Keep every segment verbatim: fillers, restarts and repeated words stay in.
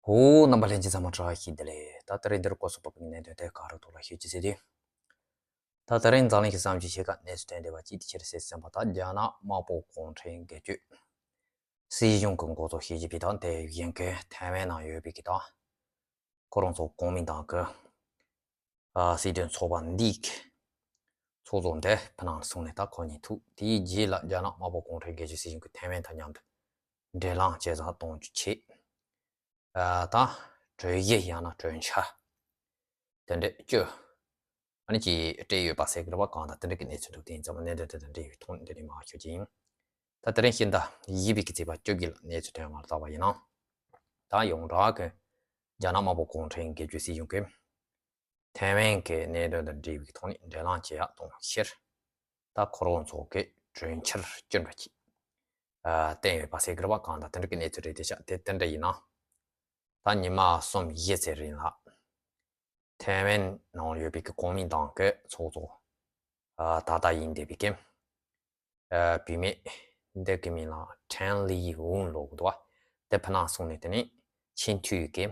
འོ། རྣམ་པ་ལྷན་རྒྱས་ཚང་མ་བཀྲ་ཤིས་བདེ་ལེགས། ད་ད་རེས་འདིར་སྐོར་སོགས་པ་གི་གནད་དོན་དེ་ག་རུ་ཐོག་ལ་ཤོད་ཀྱི་ཟེར་དུས། ད་ད་རེས་འཛམ་གླིང་གི་བསམ་སྤྱོད་ཆེ་ཁག་གནས་ཚུལ་ཐོན་བསྡད་པ་གཅིག་དེ་ཕྱིར་གསལ་བསམ་པ། ད་རྒྱ་ནག་དམར་པོ་གུང་ཁྲན་སྒེར་གཅོད་སྲིད་གཞུང་གི་འགོ་གཙོ་ཞི་ཅིན་ཕིང་དང་དེ་བཞིན་གྱི་ཐའེ་ཝན་ནང་ཡོད་པའི་གི་ད་ཁོ་རང་ཚོ་གོ་མིན་ཏང་གི་ཨ་སྲིད་དོན་ཚོགས་པ་འདིའི་གི་ཚོགས་གཙོ་འདི་ཕུ་ནང་སོང་ནས་ད་ཁོ་གཉིས་ཐུག་དེའི་རྗེས་ལ་རྒྱ་ནག་དམར་པོ་གུང་ཁྲན་སྒེར་གཅོད་སྲིད་གཞུང་གི་ཐའེ་ཝན་དང་མཉམ་དུ་འབྲེལ་ལམ་ཇེ་བཟང་གཏོང་རྒྱུའི་ཆེད། ཨ་ད་གྲོས་གཞི་ཡང་ན་གྲོས་འཆར་དེ་འདྲ་བཅུ་ཨ་ནི་ཅིག་སྤྲད་ཡོད་པ་ཟེར་གི་རེད་པ། གང་ལྟར་དེ་འདྲ་གི་གནས་ཚུལ་འདུག་དེ་ཡིན་ཙང་གནད་དོན་དེ་དང་འབྲེལ་བའི་ཐོག་འདི་ནས་མར་ཤོད་ཀྱི་ཡིན། ད་དེ་རིང་ཕྱི་ཟླ་བཞི་པའི་གི་ཚེས་པ་བཅོ་བརྒྱད་ལ་གནས་ཚུལ་ཐོན་པ་ལ་བལྟས་པ་ཡིན་ན། ད་ཡོངས་གྲགས་ཀྱི་རྒྱ་ནག་དམར་པོ་གུང་ཁྲན་སྒེར་གཅོད་སྲིད་གཞུང་གིས་ཐའེ་ཝན་གྱི་གནད་དོན་དང་འབྲེལ་བའི་ཐོག་ནས་འབྲེལ་ལམ་ཇེ་ཡག་གཏོང་ཕྱིར། ད་ཁོ་རང་ཚོ་གི་གྲོས་འཆར་བཅུ་འདྲ་ཅིག་ཨ་བཏོན་ཡོད་པ་ཟེར་གི་རེད་པ། གང་ལྟར་དེ་འདྲ་གི་གནས་ཚུལ་རེད་དེ་ཤག་དེ་དེ་འདྲ་ཡིན་ན། ད་ཉི་མ་གསུམ་བཞི་ཙམ་རིང་ལ་ཐའེ་ཝན་ནང་ཡོད་པའི་གི་གོ་མིན་ཏང་གི་ཚོགས་གཙོ་ཨ་ད་ལྟ་ཡིན་བསྡད་པའི་གི་ཨ་བུད་མེད་འདི་གི་མིང་ལ་ཁྲེན་ལི་ཝུན་ལབ་གི་འདུག་པ། དེ་ཕུ་ནང་སོང་ནས་དེ་ནས་ཆེས་མཐོའི་གི་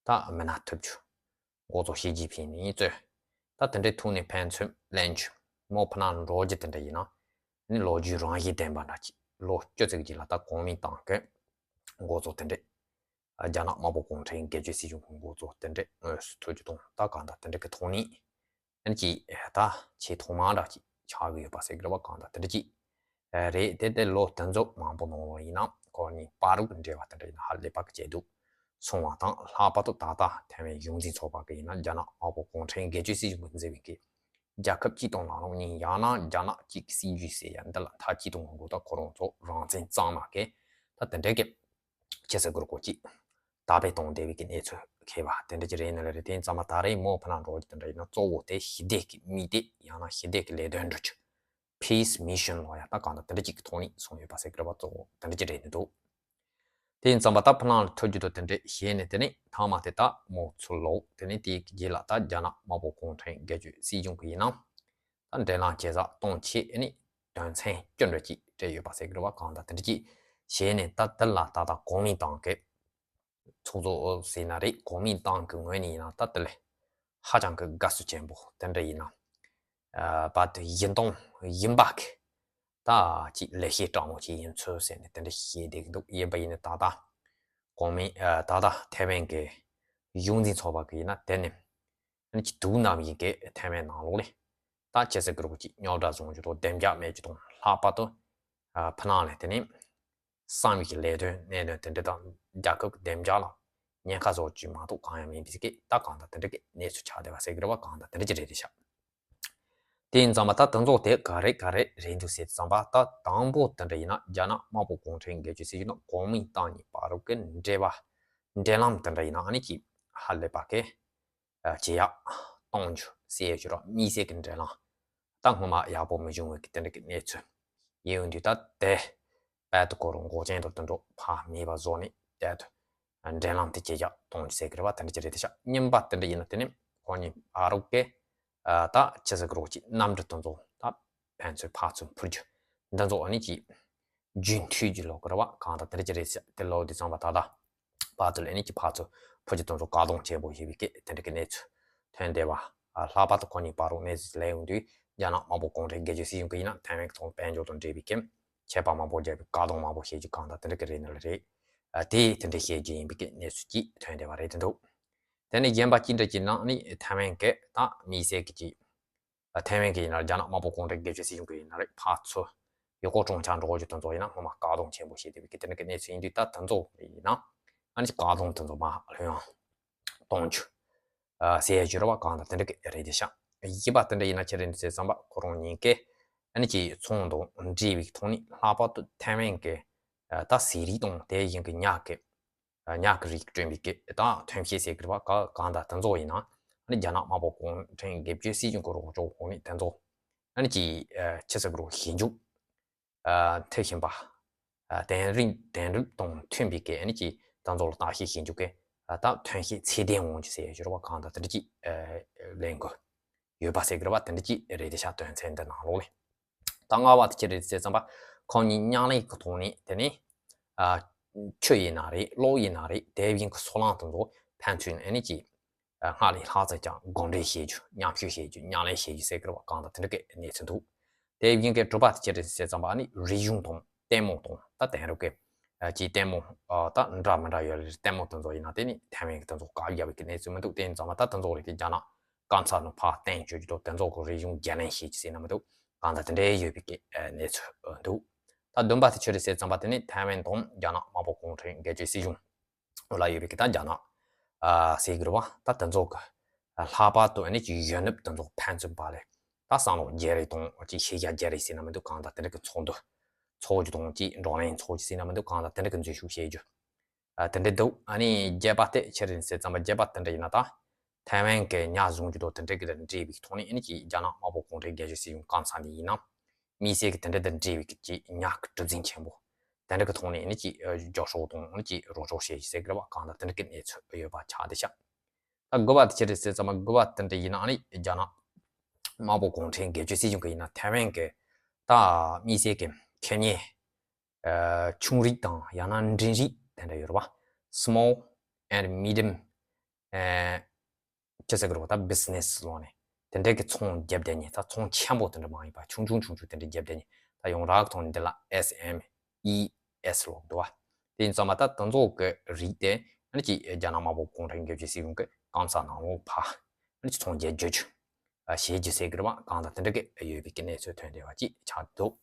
ད་མི་སྣ་ཐུབ་རྒྱུ་འགོ་གཙོ་ཞི་ཅིན་ཕིང་ནས་གཙོས། ད་དེ་འདྲའི་ཐོག་ནས་ཕན་ཚུན་ལན་ཆུ་མོ་ཕུ་ནང་འགྲོ་རྒྱུ་དེ་འདྲ་ཡིན་ན། ནི་ལོ་རྒྱུས་རང་བཞིན་ལྡན་པ་འདྲ་ཅིག་ལོ་བཅུ་ཙམ་རྗེས་ལ་ད་གོ་མིན་ཏང་གི་འགོ་གཙོ་དེ་འདྲས་རྒྱ་ནག་དམར་པོ་གུང་ཁྲན་སྒེར་གཅོད་སྲིད་གཞུང་གི་འགོ་གཙོ་དེ་འདྲས་དངོས་སུ་ཐུག་རྒྱུ་དང་། ད་གང་ལྟར་དེ་འདྲ་གི་ཐོག་ནས་ཨ་ནི་ཅིག་ད་ཆེས་ཐོག་མ་འདྲ་ཅིག་ཆགས་ཀྱི་ཡོད་པ་ཟེར་གི་རེད་པ། གང་ལྟར་དེ་འདྲ་ཅིག་རེད། དེ་དེ་ལོ་དེ་ཚོ་མང་པོ་ནང་ལོགས་ཡིན་ན་ཁོ་གཉིས་བར་གྱི་འབྲེལ་བ་དེ་འདྲ་ཡིན་ན་ཧ་ལས་པ་གི་བྱས་འདུག་སོང་བ་དང་། ལྷག་པར་དུ་ད་ལྟ་ཐའེ་ཝན་གཞུང་འཛིན་ཚོགས་པ་གི་ཡིན་ན་རྒྱ་ནག་དམར་པོ་གུང་ཁྲན་སྒེར་གཅོད་སྲིད་གཞུང་གིས་འཛིན་པའི་གི་རྒྱལ་ཁབ་སྤྱི་དང་ནང་ལོགས་གཉིས། ཡང་ན་རྒྱ་ནག་གཅིག་གི་སྲིད་ཇུས་ཟེར་ཡ་འདི་ལ་མཐའ་གཅིག་ཏུ་ངོ་རྒོལ་དང་། ཁོ་རང་ཚོ་རང་བཙན་གཙང་མ་གི་ད་དེ་འདྲའི་གི་ཆེ་ས་གུར་གོ་གཅིག་དར་སྤེལ་གཏོང་བསྡད་པའི་གི་གནས་ཚུལ་མཁས་པ་དེ་འདྲ་ཅིག་རེད་ནི་ལ་རེད། དེ་ཙམ་པ་ད་རེས་མོ་ཕུ་ནང་འགྲོ་རྒྱུ་དེ་འདྲ་ཡིན་ན་གཙོ་བོ་དེ་ཞི་བདེ་གི་དམིགས་གཏད་ཡང་ན་ཞི་བདེ་གི་ལས་དོན་འགྲུབ་རྒྱུ། Peace Mission ལོ་ཡ་ད་གང་ལྟར་དེ་འདྲ་ཅིག་གི་ཐོག་ནས་སོང་ཡོད་པ་ཟེར་གི་རེད་པ། གཙོ་བོ་དེ་འདྲ་ཅིག་རེད་ནི་འདུག་དེ་ཡིན་ཙམ་པ་ད་ཕུ་ནང་ལ་ཐུག་རྒྱུ་དང་དེ་འདྲ་བྱས་ནས་དེ་ནས་མཐའ་མ་དེ་ད་མོ་ཚུར་ལོག་དེ་ནས་དེའི་རྗེས་ལ་ད་རྒྱ་ནག་དམར་པོ་གུང་ཁྲན་སྒེར་གཅོད་སྲིད་གཞུང་གི་ཡིན་ན་ད་འབྲེལ་ལམ་ཇེ་བཟང་གཏོང་ཆེད་ཨ་ནི་དོན་ཚན་བཅུ་འདྲ་ཅིག་སྤྲད་ཡོད་པ་ཟེར་གི་རེད་པ། གང་ལྟར་དེ་འདྲ་ཅིག་བྱས་ནས་ད་དེ་ལ་ད་ལྟ་གོ་མིན་ཏང་གི་ཚོགས་གཙོ་ཟེར་ན་རེད། གོ་མིན་ཏང་གི་ངོས་ནས་ཡིན་ན་ད་དེ་ལས་ཧ་ཅང་གི་དགའ་བསུ་ཆེན་པོ་དེ་འདྲ་ཡིན་ན། ཨ་བར་དུ་བཞི་སྟོང་བཞི་པ་གི་ད་ཅིག་ལེགས་བཤད་སྤྲང་བོ་ཅིག་ཡིན་ཚུལ་ཟེར་ནས་དེ་འདྲ་བཤད་བསྡད་ཀྱི་འདུག་ཡིན་པ་ཡིན་ན་ད་ལྟ་གོ་མིན་ཨ་ད་ལྟ་ཐའེ་ཝན་གི་གཞུང་འཛིན་ཚོགས་པ་གི་ཡིན་ན་དེ་ནི་ཨ་ནི་ཅིག་དུག་ནམ་ཡིན་གི་ཐའེ་ཝན་ནང་ལོགས་ལས་ད་ཆེ་ས་གི་རོགས་ཅིག་རྙོག་དྲ་བཟོ་རྒྱུ་དང་བདེ་འཇགས་མེད་རྒྱུ་དང་། ལྷག་པར་དུ་ཨ་ཕུ་ནང་ལས་དེ་ནི་གསང་བའི་གི་ལས་དོན་གནད་དོན་དེ་འདྲ་དང་རྒྱལ་ཁབ་ཀྱི་བདེ་འཇགས་ལ་ཉེན་ཁ་བཟོ་རྒྱུ་མ་གཏོགས་གང་ཡང་མིན་པའི་གི་ད་གང་ལྟར་དེ་འདྲ་གི་གནས་ཚུལ་ཆགས་བསྡད་པ་ཟེར་གི་རེད་པ། གང་ལྟར་དེ་འདྲ་ཅིག་རེད་དེ་ཤག་དེ་ཡིན་ཙམ་པ་ད་དེ་ཚོ་དེ་ག་རེ་ག་རེ་རེད་འདུག་ཟེར་ཙམ་པ་ད་དང་པོ་དེ་འདྲ་ཡིན་ན་རྒྱ་ནག་དམར་པོ་གུང་ཁྲན་སྒེར་གཅོད་སྲིད་གཞུང་དང་གོ་མིན་ཏང་གཉིས་བར་གྱི་འབྲེལ་བ་འབྲེལ་ལམ་དེ་འདྲ་ཡིན་ན་ཨ་ནི་ཅིག་ཧ་ལས་པ་གི་ཨ་ཇེ་ཡག་གཏོང་རྒྱུ་ཟེར་ཡ་ཅིག་ར་དམིགས་བསལ་གྱི་འབྲེལ་ལམ་ད་སྔོན་མ་ཡག་པོ་མི་བྱུང་བའི་གི་དེ་འདྲ་གི་གནས་ཚུལ་ཡིན་ཡོང་དུས་ད་དེ་དཔལ་དུ་ཁོ་རང་འགོག་རྐྱེན་དང་དེ་འདྲ་ཕར་མེད་པ་བཟོ་ནས་དཔལ་དུ་འབྲེལ་ལམ་དེ་ཇེ་ཡག་གཏོང་རྒྱུ་ཟེར་གི་རེད་པ། དེ་འདྲ་ཅིག་རེད་དེ་ཤག་རྙིང་པ་དེ་འདྲ་ཡིན་ན་དེ་ནི་ཁོ་གཉིས་ཨ་རོགས་ཀྱི་ཨ་ད་ཆེ་ས་གི་རོགས་ཀྱི་གནམ་གྲུ་དེ་ཚོ་ད་ཕན་ཚུན་ཕར་ཚུར་འཕུར་རྒྱུ་འདི་ཚོ་ཨ་ནི་ཅིག་རྒྱུན་མཐུད་རྒྱུ་ལོག་གི་རེད་པ། གང་ལྟར་དེ་འདྲ་ཅིག་རེད་ཤག་དེ་ལོག་དུས་ཙམ་པ་ད་ལྟ་བར་དུ་ལས་ནི་ཅིག་ཕར་ཚུར་འཕུར་རྒྱུ་དེ་ཚོ་བཀག་སྡོམ་ཆེན་པོ་བྱས་པའི་སྐད་དེ་འདྲ་གི་གནས་ཚུལ་ཐོན་བསྡད་པ། ཨ་ལྷག་པར་དུ་ཁོ་གཉིས་བར་རོགས་གནས་ཚུལ་ལས་ཡོང་དུས་རྒྱ་ནག་དམར་པོ་གུང་ཁྲན་སྒེར་གཅོད་སྲིད་གཞུང་གི་ཡིན་ན་ཐའེ་ཝན་གྱི་ཐོག་དཔལ་འབྱོར་དང་འབྲེལ་བའི་སྐད་ཆད་པ་མང་པོ་བརྒྱབ་པའི་བཀག་སྡོམ་མང་པོ་བྱེད་རྒྱུ་གང་ལྟར་དེ་འདྲ་གི་རེད་ནི་ལ་རེད། ཨ་དེ་དེ་འདྲ་བཤད་རྒྱུ་ཡིན་པའི་སྐད་གནས་ཚུལ་ཅིག་ཐོན་བསྡད་པ་རེད་དེ་འདུག་དེ་ནས་གཞན་པ་ཅི་འདྲ་ཅིག་ནང་ནི་ཐའེ་ཝན་གི་ད་དམིགས་བསལ་གི་ཅིག་ཨ་ཐའེ་ཝན་གི་ཡིན་ན་རྒྱ་ནག་དམར་པོ་གུང་ཁྲན་སྒེར་གཅོད་སྲིད་གཞུང་གི་ཡིན་ན་རེད། ཕར་ཚུར་ཡུལ་སྐོར་སྤྲོ་འཆམ་འགྲོ་རྒྱུ་དེ་ཚོ་ཡིན་ན་སྔོན་མ་བཀག་སྡོམ་ཆེན་པོ་བྱས་བསྡད་པའི་གི་དེ་འདྲ་གི་གནས་ཚུལ་ཡིན་དུས་ད་དེ་ཚོ་ཡིན་ན་ཨ་ནི་བཀག་སྡོམ་དེ་ཚོ་མར་ལྷོད་ཡོང་གཏོང་རྒྱུ་ཨ་ཟེར་ཡ་རྒྱུ་རེད་པ། གང་ལྟར་དེ་འདྲ་གི་རེད་དེ་ཤག་གཞན་པ་དེ་འདྲ་ཡིན་ན་ཅི་རེད་འདུག་ཟེར་ཙམ་པ་ཁོ་རང་གཉིས་ཀས་ཨ་ནི་ཅིག་ཚོང་དང་འབྲེལ་བའི་ཐོག་ནས་ལྷག་པར་དུ་ཐའེ་ཝན་གི་ཨ་ད་ཟས་རིགས་དང་དེ་བཞིན་གི་ཉ་གི་ཨ་ཉ་གི་རིགས་བསྐྲུན་པའི་གི་ད་ཐོན་སྐྱེད་ཟེར་གི་རེད་པ། ག་གང་ལྟར་དེ་ཚོ་ཡིན་ན་ཨ་ནི་རྒྱ་ནག་དམར་པོ་གུང་ཁྲན་སྒེར་གཅོད་སྲིད་གཞུང་གི་རོགས་སྐྱོར་འོག་ནས་དེ་ཚོ་ཨ་ནི་ཅིག་ཨ་ཆེ་ས་གི་རོགས་ཞིབ་འཇུག་ཨ་ཐེབས་བཞིན་པ། ཨ་དེང་རིང་དེང་རབས་དང་མཐུན་པའི་གི་ཨ་ནི་ཅིག་ད་ཚོ་ལ་བརྟག་དཔྱད་ཞིབ་འཇུག་གི་ཨ་ད་ཐོན་སྐྱེད་ཚད་ལྡན་འོང་རྒྱུ་ཟེར་ཡ་ཞུ་ར་བ་གང་དང་དེ་འདྲ་ཅིག་ཨ་ལེན་དགོས་ཡོད་པ་ཟེར་གི་ར་བ། དེ་འདྲ་ཅིག་རེད་དེ་ཤག་དོན་ཚན་འདི་ནང་ལོགས་ལས། ད་ལྔ་བ་དེ་ཅི་རེད་ཟེར་ཙམ་པ་ཁོང་གཉིས་མཉམ་ལས་ཀྱི་ཐོག་ནས་དེ་ནས་ཨ་ ཆུ་ཡིན་ན་རེད། གློག་ཡིན་ན་རེད། དེ་བཞིན་གྱི་སོལ་རླངས་དེ་ཚོ་ཕན་ཚུན་ཨ་ནི་ཅིག་སྔར་ལས་ལྷག་ཙམ་ཀྱང་གོམས་འདྲིས་བྱེད་རྒྱུ། མཉམ་སྤྱོད་བྱེད་རྒྱུ། མཉམ་ལེན་བྱེད་རྒྱུ་ཟེར་གི་རེད་བ། གང་ལྟར་དེ་འདྲ་གི་གནས་ཚུལ་འདུག་དེ་བཞིན་གྱི་དྲུག་པ་དེ་ཅི་རེད་ཟེར་ཙམ་པ་ནི་རིག་གཞུང་དང་ལྟད་མོ་དང་། ད་དེང་རབས་ཀྱི་ཨ་ཅིག་ལྟད་མོ་ཨ་ད་འདྲ་མི་འདྲ་ཡོད་རེད། ལྟད་མོ་དེ་ཚོ་ཡིན་ན་དེ་ནི་ཐའེ་ཝན་གྱི་དེ་ཚོ་བཀག་རྒྱབ་པའི་གནས་ཚུལ་མི་འདུག་དེ་ཡིན་ཙམ་པ་ད་དེ་ཚོ་རེད། དེ་རྒྱ་ནག་སྐམ་ས་ནང་ཕར་བཏང་བཅུག་རྒྱུ་དང་། དེ་ཚོ་གི་རིག་གཞུང་བརྗེ་ལེན་བྱེད་རྒྱུ་ཟེར་ན་མི་འདུག་གང་ལྟར་དེ་འདྲའི་ཡོད་པའི་གནས་ཚུལ་འདུག་ད་བདུན་པ་དེ་ཅི་རེད་ཟེར་ཙམ་པ་དེ་ནི་ཐའེ་ཝན་དང་རྒྱ་ནག་དམར་པོ་གུང་ཁྲན་སྒེར་གཅོད་སྲིད་གཞུང་ལ་ཡོད་པའི་གི་ད་རྒྱ་ནག་ཨ་ཟེར་གི་རེད་བ། ད་དེ་ཚོ་གི་ལྷག་པར་དུ་ཨ་ནི་ཅིག་གཞོན་ནུ་དེ་ཚོ་ཕན་ཚུན་བར་ལ་ད་བསམ་བློ་བརྗེ་རེས་དང་། ཅིག་ཤེས་བྱ་བརྗེ་རེས་ཟེར་ན་མི་འདུག་གང་ལྟར་དེ་འདྲ་གི་ཚོགས་འདུ་ཚོགས་རྒྱུ་དང་། ཅིག་བགྲོ་གླེང་ཚོགས་རྒྱུ་ཟེར་ན་མི་འདུག་གང་ལྟར་དེ་འདྲ་གི་འཛུལ་ཞུགས་བྱེད་རྒྱུ་ཨ་དེ་འདྲ་འདུག་ཨ་ནི་བརྒྱད་པ་དེ་ཅི་རེད་ཟེར་ཙམ་པ། བརྒྱད་པ་དེ་འདྲ་ཡིན་ན་ད་ཐའེ་ཝན་གྱི་ཉ་བཟུང་རྒྱུ་དང་དེ་འདྲ་གི་དང་འབྲེལ་བའི་ཐོག་ནས་ཨ་ནི་ཅིག་རྒྱ་ནག་དམར་པོ་གུང་ཁྲན་སྒེར་གཅོད་སྲིད་གཞུང་སྐམ་ས་ནས་ཡིན་ན། དམིགས་བསལ་གྱི་དེ་འདྲ་དང་འབྲེལ་བའི་གི་ཅིག་ཉ་གི་གྲུ་གཟིངས་ཆེན་པོ་དེ་འདྲ་གི་ཐོག་ནས་ནི་ཅིག་ཨ་མགྱོགས་སོགས་དང་ནི་ཅིག་རོགས་སྐྱོར་བྱེད་ཟེར་གི་རེད་བ། གང་ལྟར་དེ་འདྲ་གི་གནས་ཚུལ་ཡོད་པ་ཆགས་བསྡད་ཤག་ད་དགུ་པ་དེ་ཅི་རེད་ཟེར་ཙམ་པ། དགུ་པ་དེ་འདྲ་ཡིན་ན་ཨ་ནི་རྒྱ་ནག་དམར་པོ་གུང་ཁྲན་སྒེར་གཅོད་སྲིད་གཞུང་གི་ཡིན་ན་ཐའེ་ཝན་གི་ད་དམིགས་བསལ་གི་ཁེ་ཉེ་ཨ་ཆུང་རིགས་དང་ཡང་ན་འབྲིང་རིགས་དེ་འདྲ་ཡོད་རེད་བ། Small and Medium ཨ་ཅི་ཟེར་གི་རེད་བ། ད་བི་ཛི་ནེ་སི་ལོག་ནས་དེ་འདྲའི་གི་ཚོང་རྒྱབ་བསྡད་མཁན། ད་ཚོང་ཆེན་པོ་དེ་འདྲ་མ་ཡིན་པ་ཆུང་ཆུང་ཆུང་ཆུང་དེ་འདྲ་རྒྱབ་བསྡད་མཁན། ད་ཡོངས་གྲགས་ཐོག་ནས་འདི་ལ་ཨེས་ཨེམ་ཨི་ཨེས་ལབ་འདུག་བ། དེ་ཡིན་ཙང་མ་ད་དེ་ཚོ་གི་རིགས་དེ་ཨ་ནི་ཅིག་རྒྱ་ནག་དམར་པོ་གུང་ཁྲན་སྒེར་གཅོད་སྲིད་གཞུང་གི་སྐམ་ས་ནང་ལོགས་ཕར་ཨ་ནི་ཅིག་ཚོང་རྒྱག་རྒྱུ་ཨ་བྱེད་རྒྱུ་ཟེར་གི་རེད་བ། གང་ལྟར་དེ་འདྲ་གི་ཡོད་པའི་གི་གནས་ཚུལ་ཐོན་བསྡད་པ་ཅིག་ཆགས་འདུག་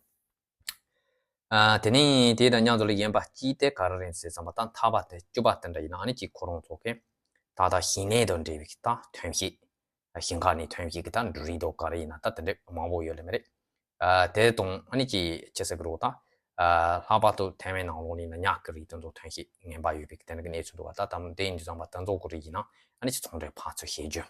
ཨ་དེ་ནས་དེ་དང་མཉམ་དུ་ལ་ཡིན་པ་གཅིག་དེ་ག་རེ་རེད་ཟེར་ཙམ་པ། ད་མཐའ་མ་དེ་བཅུ་པ་དེ་འདྲ་ཡིན་ན་ཨ་ནི་ཅིག་ཁོ་རང་ཚོ་གི་ད་ལྟ་ཞིང་ལས་དང་འབྲེལ་བའི་གི་ད་ཐོན་སྐྱེད། ཞིང་ཁ་ནས་ཐོན་སྐྱེད་གི་ད་འབྲུ་རིགས་དང་ག་རེ་ཡིན་ན་ད་དེ་འདྲ་མང་པོ་ཡོད་ལེ་མ་རེད། ཨ་དེ་དང་ཨ་ནི་ཅིག་ཅི་ཟེར་གི་རེད་བ། ད་ཨ་ལྷག་པར་དུ་ཐའེ་ཝན་ནང་ལོགས་ནས་ན་ཉ་གི་རིགས་དེ་ཚོ་ཐོན་སྐྱེད་ངན་པ་ཡོད་པའི་གི་དེ་འདྲ་གི་གནས་ཚུལ་འདུག་བ། ད་དམ་དེ་ཡིན་དུས་ཙམ་པ་དེ་ཚོ་གི་རིགས་ཡིན་ན་ཨ་ནི་ཅིག་ཚོང་འབྲེལ་ཕར་ཚུར་བྱེད་རྒྱུ།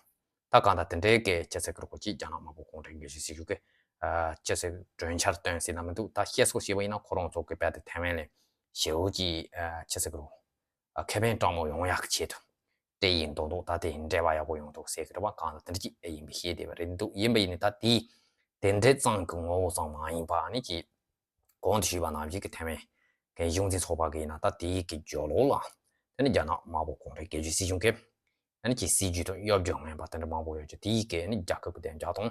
ད་གང་ལྟར་དེ་འདྲའི་གི་ཅི་ཟེར་གི་རེད་བ། ཅིག་རྒྱ་ནག་དམར་པོ་གུང་ཁྲན་སྒེར་གཅོད་སྲིད་གཞུང་གི་ཨ་ཅི་ཟེར་གྲོས་འཆར་བཏོན་ཟེར་ན་མི་འདུག་ད་བཤད་སྲོལ་བྱས་པ་ཡིན་ན་ཁོ་རང་ཚོ་གི་རྦད་དེ་ཐའེ་ཝན་ལ་ཞེ་པོ་ཅིག་ཨ་ཅི་ཟེར་གི་རེད་བ། ཨ་ཁེ་ཕན་སྤྲང་མོ་ཡོང་ཡག་གི་ཆེད་དུ་སྤྲད་ཡིན་མདོག་མདོག་ད་དེ་འབྲེལ་བ་ཡག་པོ་ཡོང་འདུག་ཟེར་གི་རེད་བ། གང་ལྟར་དེ་འདྲ་ཅིག་ཨེ་ཡིན་པའི་ཤེས་བསྡད་པ་རེད་འདུག་ཡིན་པ་ཡིན་ནི་ད་དེ་དེ་འདྲ་ཙམ་གི་ངོ་བོ་ཙམ་མ་ཡིན་པ་ཨ་ནི་ཅིག་གོང་དུ་ཞུས་པ་ནང་བཞིན་གི་ཐའེ་ཝན་གི་གཞུང་འཛིན་ཚོགས་པ་གི་ཡིན་ན་ད་དེའི་གི་རྒྱབ་ལོགས་ལ་དེ་ནི་རྒྱ་ནག་དམར་པོ་གུང་ཁྲན་སྒེར་གཅོད་སྲིད་གཞུང་གི་ཨ་ནི་ཅིག་སྲིད་ཇུས་དང་གཡོ་སྒྱུ་ངན་པ་དེ་འདྲ་མང་པོ་ཡོད་རྒྱུ། དེའི་གི་ཨ་ནི་རྒྱལ་ཁབ་ཀྱི་བདེ་འཇགས་དང་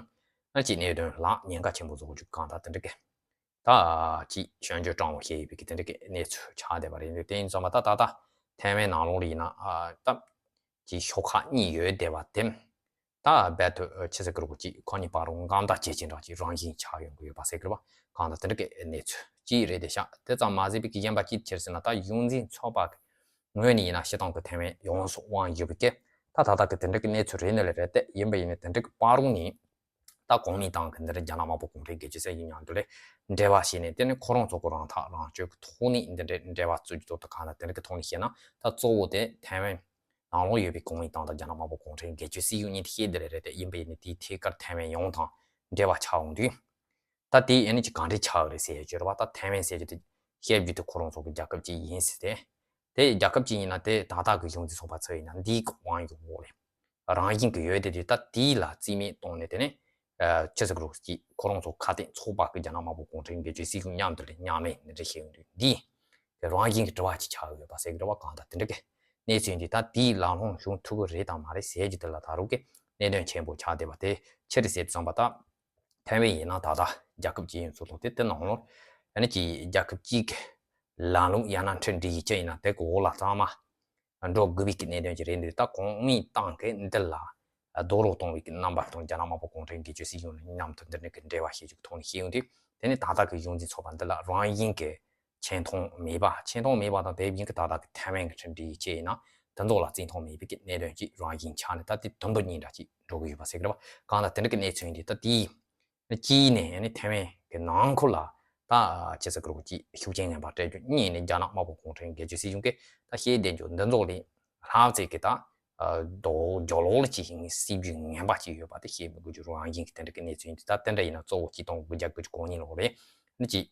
ཨ་ནི་ཅིག་གནད་དོན་ལ་ཉེན་ཁ་ཆེན་པོ་བཟོ་རྒྱུ་གང་ལྟར་དེ་འདྲ་གི་ད་ཅིག་སྐྱོན་བརྗོད་སྤྲང་བོ་བྱས་ཡོད་པའི་གི་དེ་འདྲ་གི་གནས་ཚུལ་ཆགས་བསྡད་པ་རེད་འདུག་དེ་ཡིན་ཙང་མ་ད་ད་ལྟ་ཐའེ་ཝན་ནང་ལོགས་ལ་ཡིན་ན་ཨ་ད་ཅིག་ཤོག་ཁག་གཉིས་ཡོད་བསྡད་པ་དེ། ད་རྦད་དེ་ཨ་ཅི་ཟེར་གི་རེད་བ། ཅིག་ཁོ་གཉིས་བར་རུ་འགལ་ཟླ་ཇེ་ཆེ་འདྲ་ཅིག་རང་བཞིན་ཆགས་ཡོང་གི་ཡོད་པ་ཟེར་གི་རེད་བ། གང་ལྟར་དེ་འདྲ་གི་གནས་ཚུལ་ཅིག་རེད་བསྡད་ཤག་དེ་ཙམ་མ་ཟད་པའི་གི་གཞན་པ་ཅིག་ཅི་རེད་ཟེར་ན། ད་གཞུང་འཛིན་ཚོགས་པ་གི་ངོས་ནས་ཡིན་ན་སྤྱིར་བཏང་གི་ཐའེ་ཝན་ཡོངས་སུ་དབང་བསྒྱུར་བའི་གི་ད་ད་ལྟ་གི་དེ་འདྲ་གི་གནས་ཚུལ་རེད་ནི་ལ་རེད་དེ། ཡིན་པ་ཡིན་ནི་དེ་འདྲ་གི་བར་རུ་ནས་ད་གོང་མའི་ཏང་གི་འདི་འདྲ་རྒྱ་ནག་དམར་པོ་གུང་ཁྲན་སྒེར་གཅོད་སྲིད་གཞུང་མཉམ་དུ་ལ་འབྲེལ་བ་བྱས་ནས། དེ་ནི་ཁོ་རང་ཚོ་གི་རང་ཐག་རང་གཅོད་ཀྱི་ཐོག་ནས་འདི་འདྲའི་འབྲེལ་བ་བཙུགས་ཀྱི་འདུག་ད་གང་ལྟར་དེ་འདྲ་གི་ཐོག་ནས་བཤད་ན་ད་གཙོ་བོ་དེ་ཐའེ་ཝན་ནང་ལོགས་ཡོད་པའི་གོང་མའི་ཏང་དང་རྒྱ་ནག་དམར་པོ་གུང་ཁྲན་སྒེར་གཅོད་སྲིད་གཞུང་གཉིས་དེ་བཤད་བསྡད་རེད་དེ། ཡིན་པ་ཡིན་ནི་དེའི་ཐད་ཀར་ཐའེ་ཝན་ཡོངས་དང་འབྲེལ་བ་ཆགས་འོང་དུས། ད་དེ་ཨ་ནི་ཅིག་གང་འདྲ་ཆགས་རེད་ཟེར་ཡ་ཅིག་ཡོད་རེད་བ། ད་ཐའེ་ཝན་ཟེར་རྒྱུ་དེ་བཤད་རྒྱུ་དེ་ཁོ་རང་ཚོ་གི་རྒྱལ་ཁབ་ཅིག་ཡིན་ཟེར་ཏེ། དེ་རྒྱལ་ཁབ་ཅིག་ཡིན་ན་དེ་ད་ལྟ་གི་གཞུང་འཛིན་ཚོགས་པ་ཚོ་ཡིན་ན་འདིའི་གི་དབང་གི་འོག་ལ་རང་བཞིན་གི་ཡོད་དེ། དེ་ད་དེའི་ལ་རྩིས་མེད་བཏང་ནས་དེ་ནས་ཨ་ཅི་ཟེར་གི་རེད་བ། ཅིག་ཁོ་རང་ཚོ་ཁ་གཏད་ཚོགས་པ་གི་རྒྱ་ནག་དམར་པོ་གུང་ཁྲན་སྒེར་གཅོད་སྲིད་གཞུང་མཉམ་དུ་ལ་མཉམ་ལས་འདི་འདྲ་བྱེད་ཡོང་དུས། འདི་དེ་རང་བཞིན་གྱི་དྲི་བ་ཅིག་ཆགས་ཡོད་པ་ཟེར་གི་རེད་བ། གང་ལྟར་དེ་འདྲ་གི་གནས་ཚུལ་འདི་ད་དེའི་ལག་ལེན་བྱུང་ཐུབ་ཀྱི་རེད་དམ་མ་རེད་ཟེར་རྒྱུ་དེ་ལ་ད་རུང་གི་གནད་དོན་ཆེན་པོ་ཆགས་བསྡད་པ་དེ་ཅི་རེད་ཟེར་དུས་ཙམ་པ། ད་ཐའེ་ཝན་ཡིན་ན་ད་ལྟ་རྒྱལ་ཁབ་ཅིག་ཡིན་ཚུལ་དང་། དེ་དེ་ནང་ལོགས་ཨ་ནི་ཅིག་རྒྱལ་ཁབ་ཅིག་གི་ལམ་ལུགས་ཡང་ན་ཁྲིམས་སྒྲིག་ཡིག་ཅི་ཡིན་ན་དེ་གི་འོག་ལ་ཚང་མ་འགྲོ་དགོས་པའི་གི་གནད་དོན་ཅིག་རེད་འདུག་ད་གོང་མའི་ཏང་གི་འདི་ལ་རྡོག་རོལ་གཏོང་བའི་གི་རྣམ་པ་དང་རྒྱ་ནག་དམར་པོ་གུང་ཁྲན་སྒེར་གཅོད་སྲིད་གཞུང་ལ་མཉམ་དུ་འདི་འདྲ་གི་འབྲེལ་བ་བྱེད་རྒྱུ་ཐོག་ནས་བཤད་ཡོང་དུས། དེ་ནི་ད་ལྟ་གི་གཞུང་འཛིན་ཚོགས་པ་འདི་ལ་རང་བཞིན་གི་ཆེ་མཐོང་མེད་པ། ཆེ་མཐོང་མེད་པ་དང་། དེ་བཞིན་གྱི་ད་ལྟ་གི་ཐའེ་ཝན་གྱི་ཁྲིམས་སྒྲིག་ཡིག་ཅིག་ཡིན་ན་དེ་ཚོ་ལ་བརྩི་མཐོང་མེད་པའི་གི་གནད་དོན་ཅིག་རང་བཞིན་ཆགས་ནས། ད་དེ་དུམ་བུ་གཉིས་འདྲ་ཅིག་འགྲོ་གི་ཡོད་པ་ཟེར་གི་རེད་བ། གང་ལྟར་དེ་འདྲ་གི་གནས་ཚུལ་ཡིན་དུས། ད་དེའི་གཅིག་ནས་ཨ་ནི་ཐའེ་ཝན་གྱི་ནང་ཁུལ་ལ་ད་ཅི་ཟེར་གི་རེད་བ། ཅིག་ཤུགས་རྐྱེན་ངན་པ་སྤྲད་རྒྱུ། གཉིས་ནས་རྒྱ་ནག་དམར་པོ་གུང་ཁྲན་སྒེར་གཅོད་སྲིད་གཞུང་གིས་ད་བཤད་བསྡད་རྒྱུ་འདི་ཚོ་ལས་ལྷག་ཙམ་གྱི་ད་རྡོག་རྡོག་རྡོག་རོལ་ཅིག་ཡིན། སྲིད་ཇུས་ངན་པ་ཅིག་ཡོད་པ་དེ་བཤད་མི་དགོས་རྒྱུ་རང་བཞིན་གྱི་དེ་འདྲ་གི་གནས་ཚུལ་ཡིན་དུས། ད་དེ་འདྲ་ཡིན་ན་གཙོ་བོ་གཅིག་སྟོང་དགུ་བརྒྱ་དགུ་བཅུ་གོ་གཉིས་ལོ་རེད། ནི་ཅིག་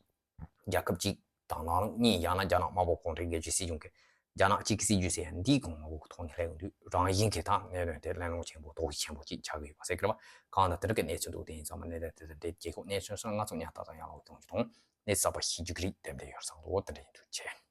རྒྱལ་ཁབ་གཅིག་དང་ནང་གཉིས། ཡང་ན་རྒྱ་ནག་དམར་པོ་གུང་ཁྲན་སྒེར་གཅོད་སྲིད་གཞུང་གི་རྒྱ་ནག་གཅིག་གི་སྲིད་ཇུས་ཟེར་འདིའི་གོང་མ་བོ་ཐོག་ནས་སླེབས་ཡོང་དུས། རང་བཞིན་གྱི་ད་གནད་དོན་དེ་གླེང་སློང་ཆེན་པོ་དོགས་གཞི་ཆེན་པོ་ཅིག་ཆགས་ཀྱི་ཡོད་པ་ཟེར་གི་རེད་བ། གང་ལྟར་དེ་འདྲ་གི་གནས་ཚུལ་འདུག་དེ་ཡིན་ཙང་མ་གནད་དོན་དེ་དང་འབྲེལ་རྒྱལ་ཁབ་གནས་ཚུལ་སོགས་ང་ཚོ་ཉར་ཐག་དང་ཡང་ལོག་གཏོང་རྒྱུ་དང་། གནས་ཚུལ་གསར་པ་ཤེས་རྒྱུ་གི་རིགས་དེ་འདྲ་ཡོད་བསམ་འདུག་དེ་འདྲ་ཡིན་འདུག་ཆེ།